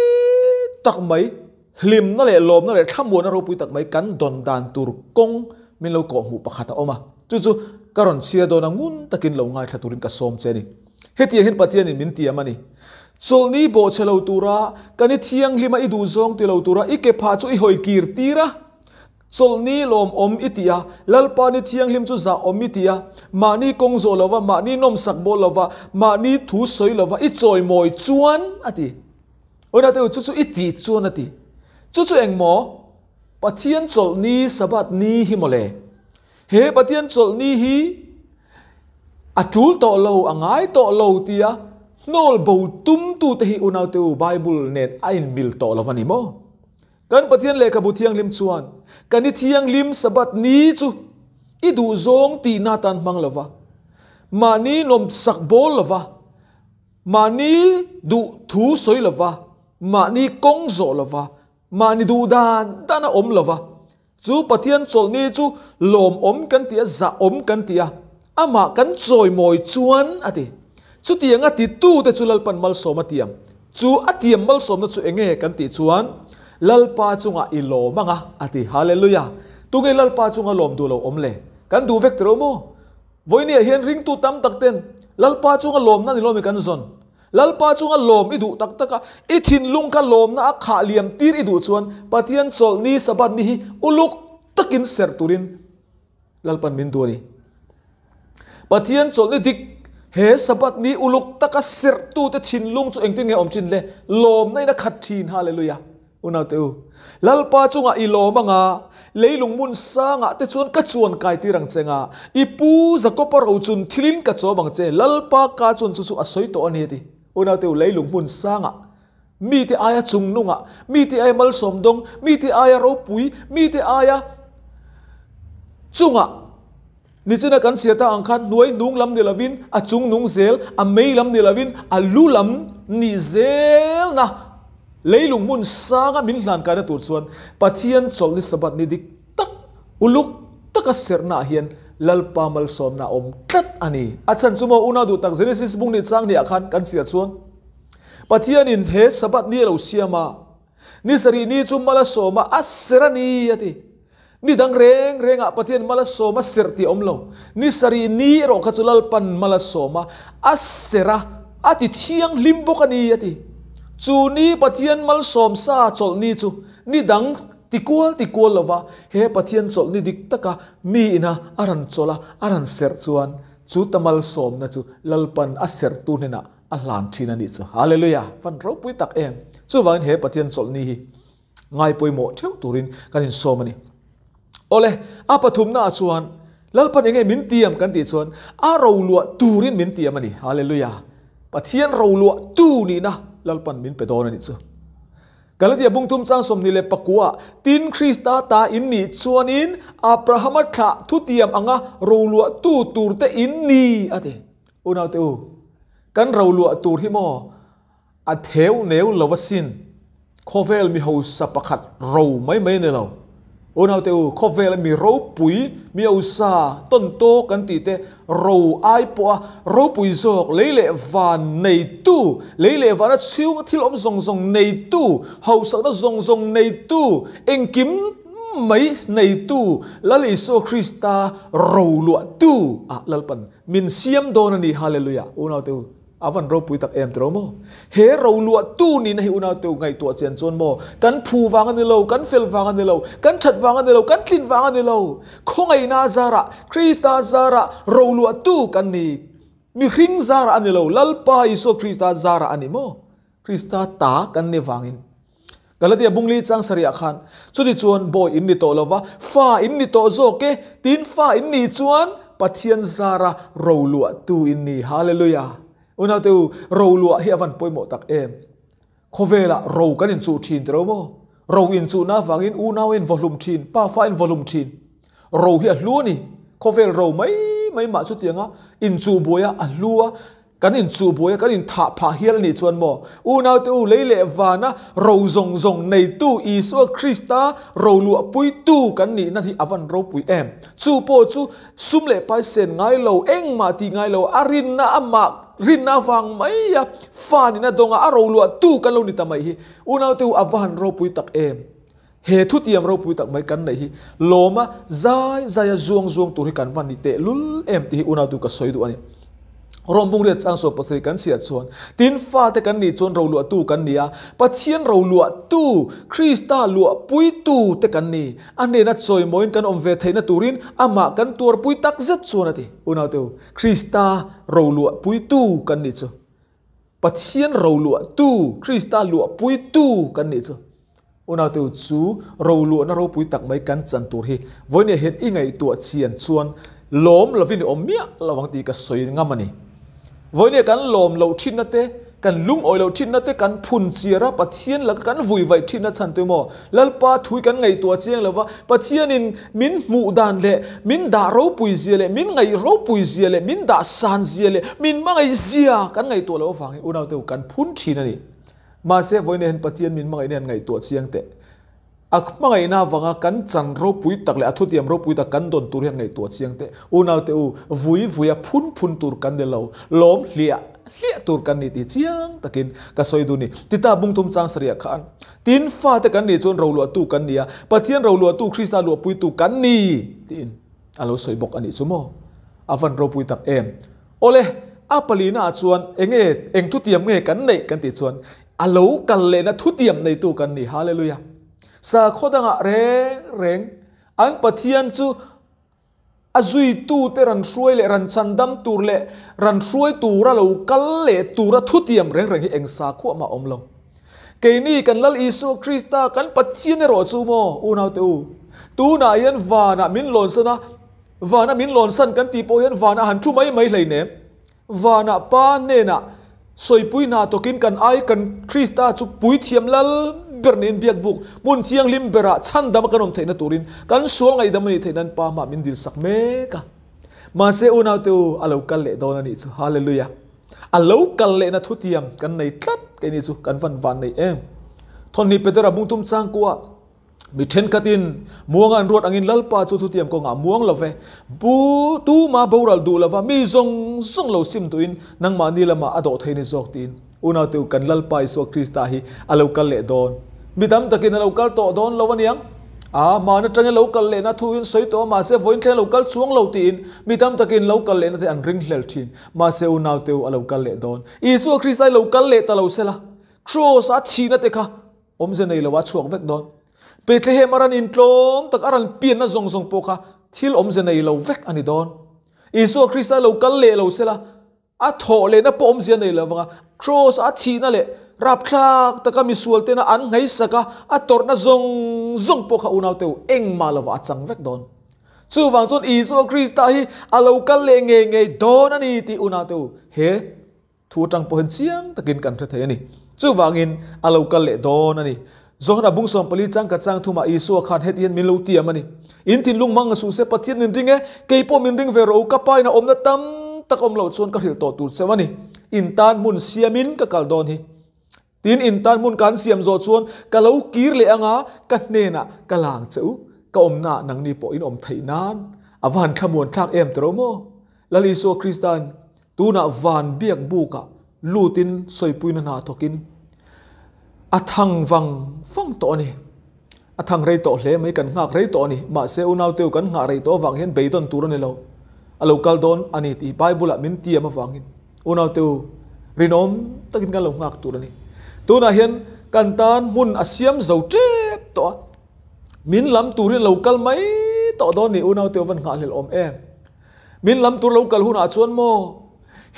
Speaker 1: tak mai, hlimna leh lawmna leh thlamuanna ropui tak mai kan dawn dan tur kawng min lo kawhhmuh pakhat a awm a. Chu chu ka rawn chhiar dawn a, ngun takin lo ngaithla turin ka sawm che a ni. Hetiang hian Pathianin min tiam a ni. Chawlhni bawhchhe lo tura, kan i thianghlima i duhzawng ti lo tura i ke phah chu i hawi kir tir a. Chawlhni lawmawm i ti a, Lalpa ni thianghlim chu zahawm i ti a, mahni kawng zawh lova, mahni nawmsak bawl lova, mahni thu sawi lova i chawimawi chuan a ti. Awina te u, chu chu i ti chuan a ti. Chu chu eng maw? Pathian chawlhni Sabbath ni hi mawle. He Pathian chawlhni hi a tul tawh lo, a ngai tawh lo tia hnawl bo tumtute hi unaute u Bible nen a inmil tawh lo va ni maw? Kan Pathian lehkhabu thianghlim chuan kan i thianghlim Sabbath ni chu i duhzawng tihna atan hmang lova, mahni nawmsak bawl lova, mahni duh thu sawi lova, mahni kawng zawh lova, mahni duh dan dan a awm lova. Chu Pathian chawlhni chu lawmawm kan ti a, zahawm kan ti a, amah kan chawimawi chuan a ti. Chutiang a titute chu Lalpan malsawm a tiam. Chu a tiam malsawmna chu enge kan tih chuan Lalpa chungah i lawm ang a, a ti. Hallelujah! Tunge Lalpa chunga lawm duh lo awm le? Kan duh vek tiro maw? Vawinia hian ringtu tam tak ten Lalpa chunga lawmna ni lawmi kan zawn. Lalpa chunga lawm i duh tak tak a, i thinlung kha lawmna a khah liam tir i duh chuan Pathian chawlhni Sabbath ni hi uluk takin serh turin Lalpan min duh a ni. Pathian chawlhni dik he Sabbath ni uluk taka serhtute thinlung chu engtin nge awm thin le? Lawmna in a khat thin. Hallelujah! Unaute u, Lalpa chungah i lawm anga, leilung hmun sangah te chuan ka chuan kai tir ang che nga, i pu Jakopa ro chun thilin ka chawm ang che, Lalpa ka chuan chu chu a sawi tawh a ni a ti. Unaute u, leilung hmun sangah, mite aia chungnungah, mite aia malsawm dawng, mite aia ropui, mite aia chungah, Nichina kan chhiar ta ang khan hnuai hnung lam ni lovin a chung nung zel, a mei lam ni lovin a lu lam ni zelna leilung hmun sanga min hlan kaina tur chuan Pathian chawlhni Sabbath ni dik tak uluk taka serhnaah hian Lalpa malsawmna a awm tlat a ni. A chhan chu maw unau duh tak Genesis bung ni chang niah khan kan chhiar chuan Pathianin he Sabbath ni a lo siam a, Ni sarih ni chu mal a sawm a, a serh a ni, a ti. Ni dang reng rengah Pathian mal a sawm a serh tih a awm lo. Ni sarih ni erawh kha chu Lalpan mal a sawm a, a serh a, a ti thianghlim bawk a ni, a ti. Chu ni Pathian malsawm sa chawlh ni chu ni dang ti kual ti kual lova he Pathian chawlh ni dik taka mi ina a rawn chawlh a, a rawn serh chuan chu ta malsawmna chu Lalpan a serhtu hnenah A hlan thin a nih chu. Hallelujah! Van ropui tak em! Chuvangin he Pathian chawlhni hi ngai pawimawh theuh turin kan insawm a ni. Awle, a pathumnaah chuan Lalpan enge min tiam kan tih chuan a roluah turin min tiam a ni. Hallelujah! Pathian roluah tu nihna Lalpan min pe dawn a nih chu. Galatia bungthum chang 29 Tin Krista ta in nih chuanin Abrahama thlah thutiam anga roluah tu turte in ni a ti. Unaute u, kan roluah tur hi maw a theu neu lo asin, khawvel mi hausa pakhat ro mai mai a ni lo. Unaute u, khawvela mi ropui, mi hausa tawn tawk kan tih te ro ai pawha ropui zawk lei leh van neitu, lei leh vana chhunga thil awm zawng zawng neitu, hausakna zawng zawng neitu, engkim mai neitu Lal Isua Krista roluahtu ah Lalpan Min siam dawn a ni, Hallelujah! Unaute u, a van ropui tak em tiro maw? He roluah tu nihna hi unaute u ngaihtuah chian chuan maw, kan phu vang a ni lo, kan fel vang a ni lo, kan that vang a ni lo, kan tlin vang a ni lo. Khawngaihna zarah, Krista zarah roluah tu kan ni. Mihring zarah a ni lo, Lalpa Isua Krista zarah a ni maw? Krista ta kan ni vangin. Galatia bungli chang sarih ah khan, Chuti chuan bawi in ni tawh lova, fa in ni tawh zawk e, tin fa in nih chuan Pathian zara roluah tu in ni. Hallelujah! Unaute u, roluah hi a van pawimawh tak em? Khawvelah ro kan inchuh thin tiro maw? Ro inchuhna avangin unau a invaw-hlum thin, pafa a invaw-hlum thin. Ro hi a hlu a ni. Khawvel ro mai mai mah chutianga inchuh buaia a hlu a, Kan inchuh buai a, kan inthah phah hial a nih chuan maw? Unaute u, lei leh vana ro zawng zawng neitu Isua Krista roluahpuitu kan nihna hi a van ropui em? Chu pawh chu sum leh pai sen ngai lo, engmah tih ngai lo, a rinna amah rinna avang mai a fa nihna dawnga a roluahtu kan lo ni ta mai hi unaute u a va han ropui tak em? He thutiam ropui tak mai kan neih hi lawma zai zaia zuang zuang tur hi kan va ni teh lul em tih hi unautu ka sawi duh a ni. Rom bung riat chang 17 kan chhiat chuan, Tin fate kan nih chuan roluahtu kan ni a, Pathian roluahtu, Krista luahpuitu te kan ni. A hnena chawimawiin kan awm ve theihna turin amah kan tuarpui tak zet chuan a ti. Unaute u, Krista roluahpuitu kan nih chu. Pathian roluahtu, Krista luahpuitu kan nih chu. Unaute u chu roluahna ropui tak mai kan chan tur hi vawinia hian i ngaihtuah chian chuan lawm lovin i awm miah lo ang tih ka sawi ngam a ni. Vawinia kan lawm loh thinna te, kan lungawi loh thinna te, kan phun chiar a, Pathian laka kan vui vaih thinna chhan tu emaw Lalpa thui kan ngaihtuah chiang lo va, Pathianin min hmuh dan leh min dah ropui zia leh min ngaih ropui zia leh min dah san zia leh min hmangaih zia kan ngaihtuah loh avangin unaute u kan phun thin a ni. Mahse, vawiin hian Pathian min hmangaihna hian ngaihtuah chiang teh. A hmangaihna avanga kan chan ropui tak leh a thutiam ropui tak kan dawn tur hian ngaihtuah chiang teh. Unaute u, vui vuia phun phun tur kan ni lo, lawm hliah hliah tur kan ni tih chiang takin ka sawi duh ni. Tita bungthum chang sarih khan, Tin, fate kan nih chuan roluahtu kan ni a, Pathian roluahtu Krista luahpuitu kan ni tiin a lo sawi bawk a nih chu maw? A van ropui tak em! Awle, a palina ah chuan enge eng thutiam nge kan neih kan tih chuan a lo kal lehna thutiam neitu kan ni. Hallelujah! Sakhaw dangah reng reng an Pathian chu a zuitute ran hruai leh ran chhandam tur leh ran hruai tura lo kal leh tura thutiam reng reng hi eng sakhua mah a awm lo. Keini kan Lal Isua Krista kan Pathian erawh chu maw unaute u, tunah hian vanah min lawnsan a, Vana min lawnsan kan tih pawh hian vana han thu mai mai hleinem. Vana Pa hnenah sawipui hna tawkin kan ai kan Krista chu puithiam lal ber niin biakbuk hmun thianghlim berah chhandam a kan awm theihna turin kan sual ngaihdam a nih theih nan Pa hmah min dilsak mek a. Mahse unaute u a lo kal leh dawn a nih chu. Hallelujah! A lo kal lehna thutiam kan nei tlat keini chu kan van van nei em. Thawhni Petera bungtum changkua. Mi thenkhatin muanga an ruat angin Lalpa chu thutiam kawngah muang lo ve. Bu tuma boral duh lova mi zawng zawng lo sim duhin nangmahni lamah a dawh thei ni zawk tiin unaute kan Lalpa Isua Krista hi a lo kal leh dawn. Mi tam takin a lo kal tawh dawn lo aniang. A hmaan atangin lo kal lehna thu in sawi tawh a mahse vawiin thleng a lo kal chuang lo tiin mi tam takin lo kal lehna te an ringhlel thin. Mahse unaute a lo kal leh dawn. Isua Krista hi lo kal leh ta lo sela Kraws a thihna te kha Awmze nei lo a chhuak vek dawn. Bethlehem a ran intlawm tak a ran pianna zawng zawng pawh kha thil awmze nei lo vek a ni dawn. Isua Krista lo kal leh lo sela, a thawh lehna pawh awmzia nei lo vanga Kraws a thihna leh rapthlak taka misual tena an ngaisak a, a tawrhna zawng zawng pawh kha unaute u engmah lovah a chang vek dawn. Chuvang chuan Isua Krista hi a lo kal leh ngei ngei dawn a ni tih unaute u he Thu atang pawhin chiang takin kan hre thei a ni. Chuvangin a lo kal leh dawn a ni. Johana bung 14 chang ka chang thumah Isua khan heti hian min lo tiam a ni. In thinlung hmang suh se Pathian min ring e, kei pawh min ring ve rawh u, ka pa in a awmna tam tak awm loh chuan ka hrilh tawh tur cheu a ni. In tan hmun siamin ka kal dawn hi. Tin, in tan hmun kan siam zawh chuan ka lo kir leh anga ka hnenah ka lang che u, ka awmnaah nangni pawh in awm theih nan a va han thlamuan thlak em tiro maw? Lal Isua Krista'n tunah van biak bukah lutin sawipuina hna thawkin a thang vang vang tawh a ni. A thang rei tawh hle mai, kan nghak rei tawh a ni. Mahse, unauteu kan nghah rei tawh avang hian beidawn tur a ni lo. A lo kal dawn a ni tih Bible-ah min tiam avangin unauteu rinawm takin kan lo nghak tur a ni. Tunah hian kan tan hmun a siam zo tep tawh a, min lam turin a lo kal mai tawh dawn ni unauteu van nghahhlelh awm em? Min lam tur lo kal hunah chuan maw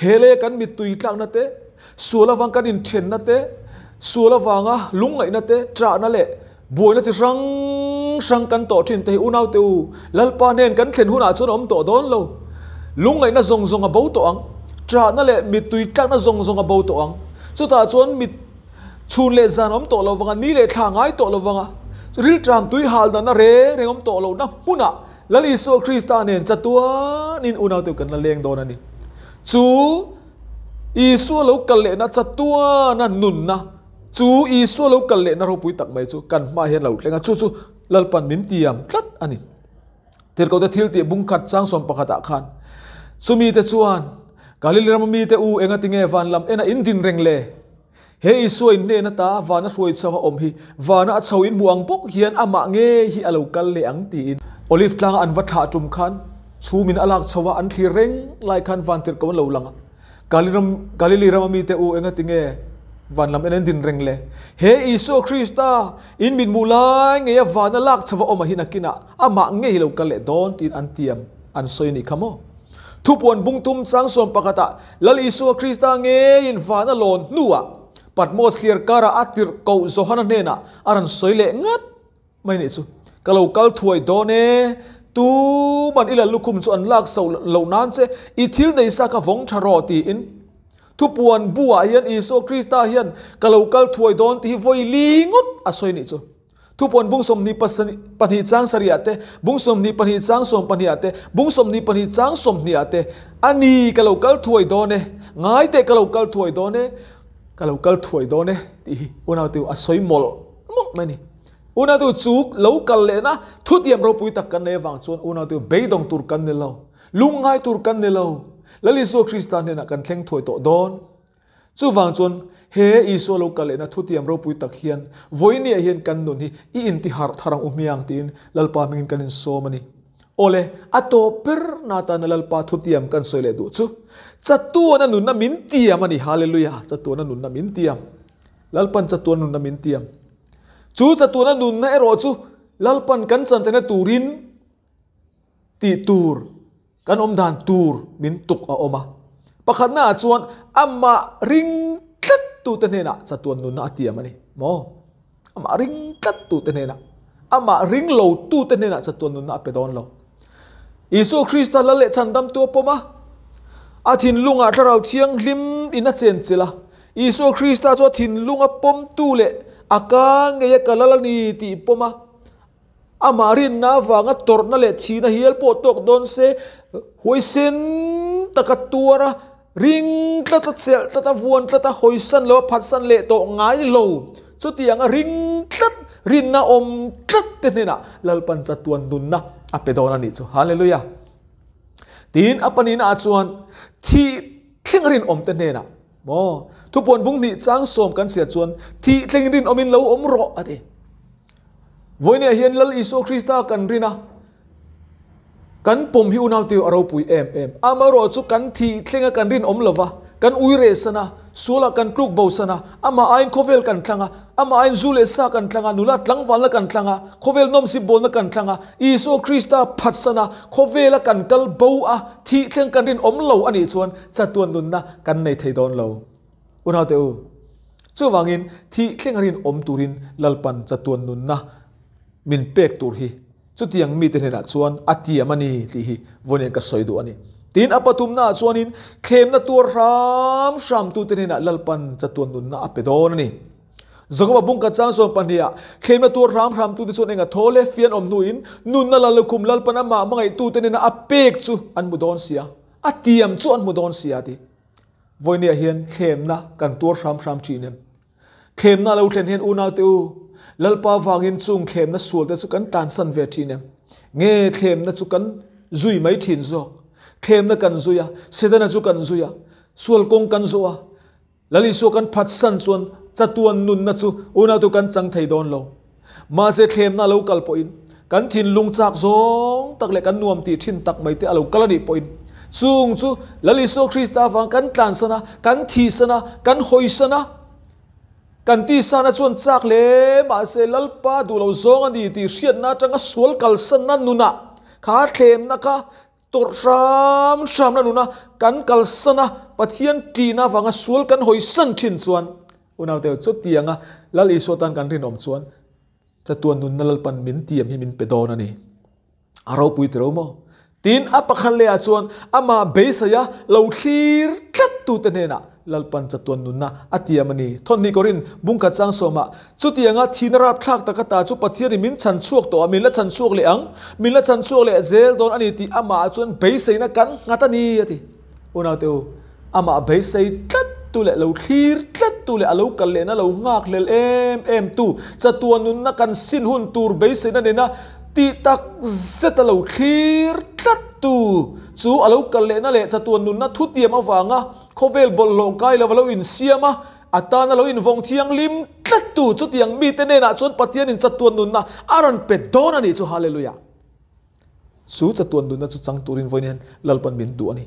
Speaker 1: he lei kan mittui tlakna te, sual avang kan inthenna te, sual avanga lungngaihna te, ṭahna leh buaina chi hrang hrang kan tawh ṭhin te hi unaute u, Lalpa hnen kan thlen hunah chuan a awm tawh dawn lo. Lungngaihna zawng zawng a bo tawh ang. Ṭahna leh mittui tlakna zawng zawng a bo tawh ang. Chutah chuan mit chhun leh zan awm tawh lo vanga, ni leh thla ngai tawh lo vanga, rilṭam tui hal danna reng reng awm tawh lohna hmunah Lal Isua Krista nen chatuanin unaute kan la leng dawn a ni. Chu Isua lo kal lehna chatuana nunna, chu Isua lo kal lehna ropui tak mai chu kan hmaah hian lo thleng a, chu chu Lalpan min tiam tlat a ni. Tirhkohte thil tih bungkhat chang 11 ah khan chumite chuan Galili rama mite u engatinge van lam ena in din reng le? He Isua in hnen ata vana hruai chauha awm hi vana a chho in hmu ang bawk hian amah ngei hi a lo kal leh ang tiin Olive tlanga an va thlah tum khan chhumin a lak chho a, an thlir reng lai khan van tirhkoh an lo lang a. Galili rama mite u engati nge van lam en an din reng le? He Isua Krista in mit hmuh lai ngeia vana lak chho a awm ahin akinah amah ngei hi lo kal leh dawn tiin an tiam an sawi a nih kha maw? Thupuan bungtum chang 11 ah Lal Isua Krista ngeiin van a lawn hnuah Patmos thliar karah a tirh koh Johana hnenah a rawn sawi leh ngat mai nih chu. Ka lo kal thuai dawn e, tuman i lal lukhum chu an lak so loh nan che i thil nei sa kha vawng tha rawh tiin Thupuan bu ah hian Isua Krista hian ka lo kal thuai dawn tih hi vawi li ngawt a sawi nih chu. Thupuan bung 22 chang sarih ah te, bung 22 chang 12 ah te, bung 22 chang 20 ah te, A ni, ka lo kal thuai dawn e, ngai teh ka lo kal thuai dawn e, ka lo kal thuai dawn e tih hi unaute u a sawi mawlh mawlh mai a ni. Unau chu lo kal leh na thutiam ropui tak kan nei awang chuan unau te beidawng tur kan ni lo, lungngai tur kan ni lo. Lal Isua Krista hnenah kan thleng thuai tawh dawn. Chuvang chuan he Isua lo kal lehna thutiam ropui tak hian vawinia hian kan nun hi i intiharh thar ang u hmiang tiin Lalpa hmingin kan insawm a ni. Awle, a tawp ber na tana Lalpa thutiam kan sawi leh duh chu chatuana nunna min tiam a ni. Hallelujah! Chatuana nunna min tiam. Lalpan chatuan nunna min tiam. Chu chatuana nunna erawh chu Lalpan kan chantena turin tih tur kan awm dan tur min tuk a awm a. Pakhatna ah chuan amah ring tlat tute hnenah chatuan nunna a tiam a ni maw? Amah ring tlat tute hnenah, amah ring lo tute hnenah chatuan nunna a pe dawn lo. Isua Krista lal leh chhandamtu a pawm a, a thinlungah thlarau thianghlim in a chenchilh a. Isua Krista chu a thinlunga pawmtu leh a ka ngei a ka lal a ni tih pawm a, Amah rinna avanga tawrhna leh thihna hial pawh tawk dawn se, huaisen taka tuar a, ring tlat a, chelh tlat a, vuan tlat a, hawisan lo a, phatsan leh tawh ngai lo. Chutianga ring tlat, rinna awm tlat te hnenah Lalpan chatuan nunna a pe dawn a nih chu. Hallelujah! Tin, a pahnihnaah chuan thih thleng rinawm te hnenah maw? Thupuan bung hnih chang sawm kan chhiat chuan thih thleng rinawmin lo awm rawh a ti. Vawinia hian Lal Isua Krista kan rin a, kan pawm hi unau teu a ropui em em. Amaherawh chu kan thih thlenga kan rinawm lova, kan ui reh san a, sualah kan tluk bo san a, amah aiin khawvel kan thlang a, amah aiin zu leh sa kan thlang a, nula tlangvalna kan thlang a, khawvel nawmsip bawlna kan thlang a, Isua Krista phatsan a, khawvela kan kal bo a, thih thleng kan rinawm lo a nih chuan chatuan nunna kan nei thei dawn lo. Unau te u, chuvangin thih thleng a rinawm turin Lalpan chatuan nunna min pek tur hi chutiang mite hnenah chuan a tiam a ni tih hi vawiin ka sawi duh a ni. Tin, a pathumnaah chuanin thlemna tuar hram hramtute hnenah Lalpan chatuan nunna a pe dawn a ni. Jakoba bungka chang sawm pahniha thlemna tuar hram hramtute chuan enga thaw leh fian awm hnuin nunna la lukhum Lalpan amah hmangaihtute hnena a pek chu an hmu dawn sia, a tiam chu an hmu dawn sia tih. Vawinia hian thlemna kan tuar hram hram thin em? Thlemna a lo thlen hian unaute u, Lalpa vangin chung thlemna sualte chu kan tansan ve thin em? Nge thlemna chu kan zui mai thin zawk? Thlemna kan zui a, Setana chu kan zui a, sual kawng kan zawh a, Lal Isua kan phatsan chuan chatuan nunna chu unaute u kan chang thei dawn lo. Mahse thlemna a lo kal pawhin kan thinlung chak zawng tak leh kan nuam tih thin tak mai te a lo kal a nih pawhin chung chu Lal Isua Krista avang kan tlansan a, kan thihsan a, kan hawisan a, kan tisana chuan chak hle mahse Lalpa duh lo zawng a ni tih hriatna atanga sual kalsanna nunah kha thlemna kha Tawrh hram hramna nuna kan kalsan a, Pathian ṭihna avanga sual kan hawisan ṭhin chuan unaute chutianga Lal Isua tan kan rinawm chuan chatuan nunna Lalpan min tiam hi min pe dawn a ni. A ropui tiro maw? Tin, a pakhat lehah chuan amah beiseia lo thlir tlat tute hnenah Lalpan chatuan nunna a tiam a ni. Thawhni Korin bungkhat chang sawmah, Chutianga thihna rapthlak taka ta chu Pathianin min chhan chhuak tawh a, min la chhan chhuak leh ang, min la chhan chhuak leh zel dawn a ni tih amah chuan beiseina kan nghat a ni, a ti. Unaute u, amah beisei tlat tu leh lo thlir tlat tu leh a lo kal lehna lo nghak hlel em em tu, chatuan nunna kan sin hun tur beiseina nena tih tak zeta lo thlir tlat tu chu a lo kal lehna leh chatuan nunna thutiam avanga Khawvel bawlhhlawh kai lo a lo insiam a, a tan a lo invawng thianghlim tlat tu chutiang mite hnenah chuan Pathianin chatuan nunna a rawn pe dawn a nih chu. Hallelujah! Chu chatuan nunna chu chang turin vawiin hian Lalpan min duh a ni.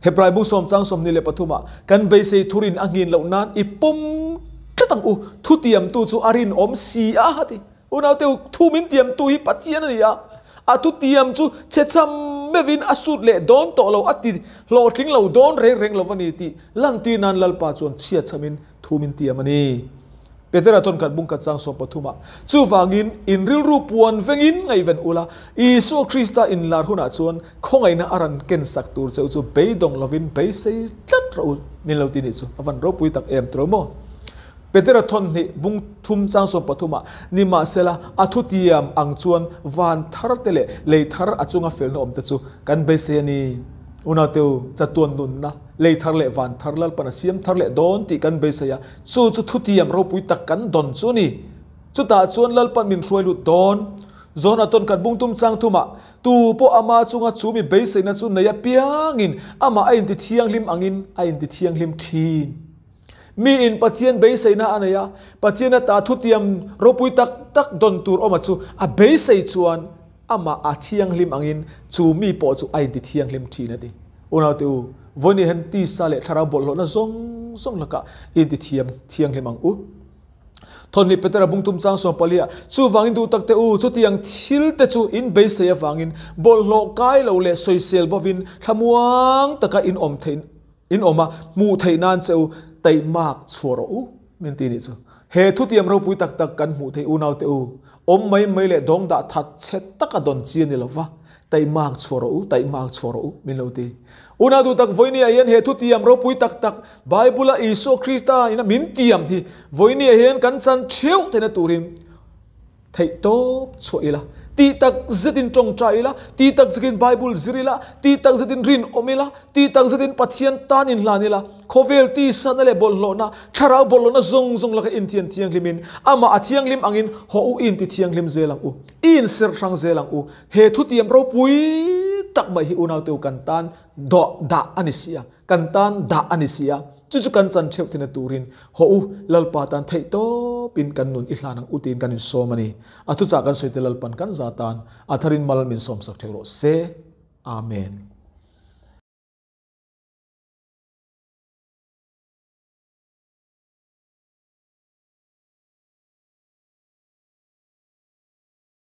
Speaker 1: Hebrai bung sawm chang 23 ah kan beisei thurin a nghin loh nan i pawm tlat ang u, thutiamtu chu a rinawm si a, a ti. Unaute u, thu min tiamtu hi Pathian a ni a, a thutiam chu chhecham meuhin a sut leh dawn tawh lo, a ti hlawhtling lo dawn reng reng lo a ni tih lantir nan Lalpa chuan chhiatchhamin thu min tiam a ni. Petera tawn khat bung khat chang 13 ah, Chuvangin in rilru puan vengin ngaihven ula, Isua Krista inlar hunah chuan khawngaihna a rawn ken sak tur cheu chu beidawng lovin beisei tlat rawh u, min lo ti nih chu a van ropui tak em tiro maw? Petera thawnhnih bung thum chang 13 ah, Nimahsela, a thutiam ang chuan van thar te leh lei thar a chunga felna awm te chu kan beisei a ni. Unauteu, chatuan nunna, lei thar leh van thar Lalpan a siam thar leh dawn tih kan beisei a, chu chu thutiam ropui tak kan dawn chu a ni. Chutah chuan Lalpan min hruai lut dawn. Zona tawn khat bung tum chang thumah, Tu pawh ama chunga chu mi beiseina chu nei apiangin amah a inti thianghlim angin a inti thianghlim thin. Miin Pathian beiseina a nei a, Pathian ata thutiam ropui tak tak dawn tur awma chu a beisei chuan amah a thianghlim angin chu mi pawh chu a inti thianghlim thin a ti. Unaute u, vawiin hian tisa leh thlarau bawlhhlawhna zawng zawng lakah i inti thiam thianghlim ang u. Thawhni Petera bung tum chang 14 ah, Chuvangin duh tak te u, chutiang thil te chu in beisei avangin bawlhhlawh kai lo leh sawisel bovin thlamuang taka in awm theih in awm a, hmuh theih nan che u taihmak chhuah rawh u, min ti nih chu. He thutiam ropui tak tak kan hmuh theih unau te u, awm mai mai leh dawng dah that chhe taka dawn chi a ni lo va, taihmak chhuah rawh u, taihmak chhuah rawh u, min lo ti. Unau duh tak vawinia hian he thutiam ropui tak tak Bible-a Isua Krista ina min tiam hi vawinia hian kan chan theuh theihna turin theih tawp chhuah ila, tih tak zetin tawngtai ila, tih tak zetin Bible zir ila, tih tak zetin rinawm ila, tih tak zetin Pathian tan inhlan ila, khawvel tisana leh bawlhhlawhna, thlarau bawlhhlawhna zawng zawng laka intian thianghlimin, amah a thianghlim angin haw u inti thianghlim zel ang u, i inserh hrang zel ang u. He thutiam ropui tak mai hi unaute u kan tan dawh dah a ni si a, kan tan dah a ni si a, chu chu kan chan theuh thina turin haw u Lalpa tan theih tawpin kan nun i hlan ang u tiin kan insawm a ni. A thuchah kan sawi te Lalpan kan za tan a tharin mal min sawmsak theuh rawh se. Amen.